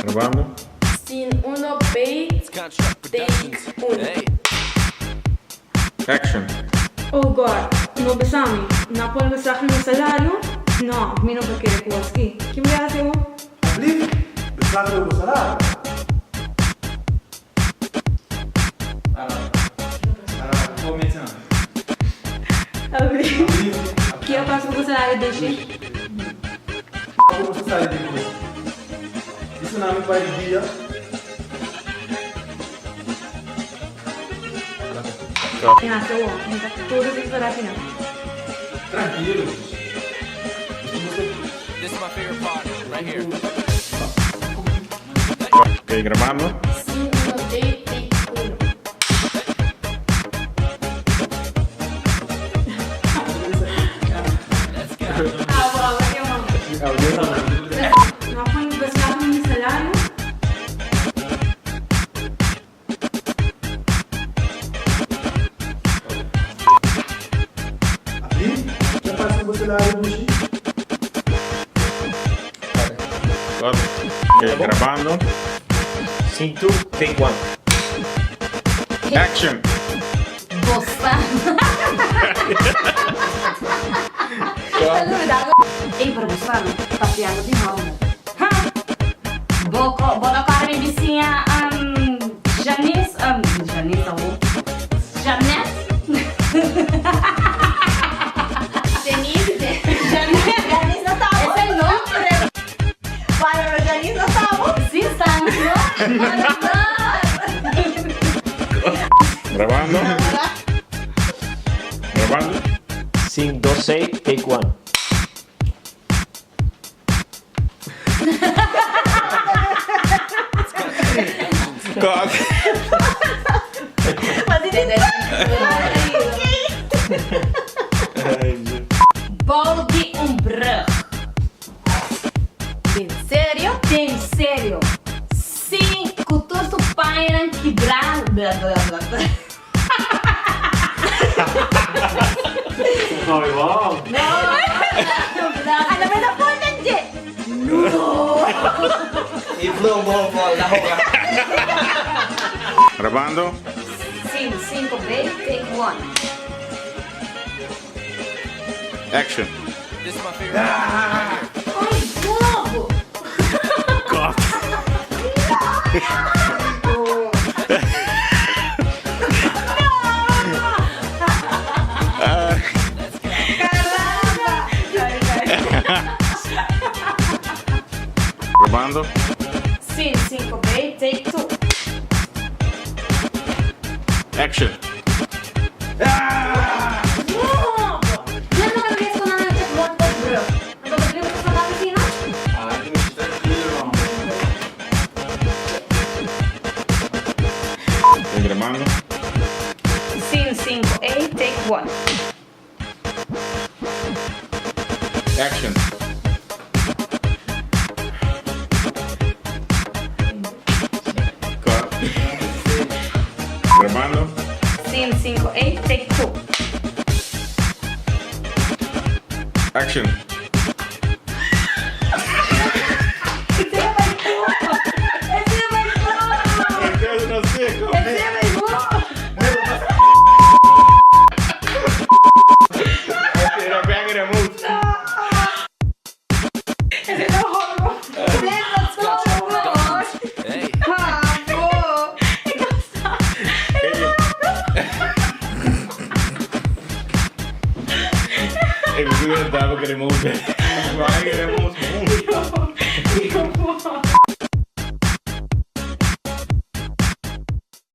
Grabando. Scene uno bay take uno. Action. Oh God, no bisa mi, na pone beslag riba mi salario? No, mi no por kere ku aski. Kin bo hasi awo? Alsjeblieft, beslag riba bo salario. Ki a pasa ku bo salario dushi? Mi hasi awo, mi ta tur desesperá asina. Ok, grabando. Scene uno D take uno. Abo, abo, ke man. No a pone beslag riba mi salario? Ok, grabando. Scene two, take one. Action! Bosta. Ey, pero bosta no. Papiando di homber. Ha! Bo ko, bo no kòrda mi bisiña, um, Janice, um, Janice awo. Janette. Denise. Janette. Janice no tabo. Ese nombre. Para pero Janice no tabo. Sí, estamos, no? Para no. Grabando. Grabando. Scene dos C, take one. Cut. Bou di un brug. Den serio? Den serio. Sí, ku tur su pañanan kibrá. Bla bla bla bla. Ano ba na po nandiyan? Grabando. Scene sinku B, take one. Action. Ay, bobo! Cut. Caramba! Grabando. Scene sinku B, take two. Action. Bobo! Nan no kada bes ku nan a check one tot brug. Anto bo tribu ta santa asesina? Ok, grabando. Scene sinku A, take one. Action. Cut. Grabando. Scene sinku A, take two. Action.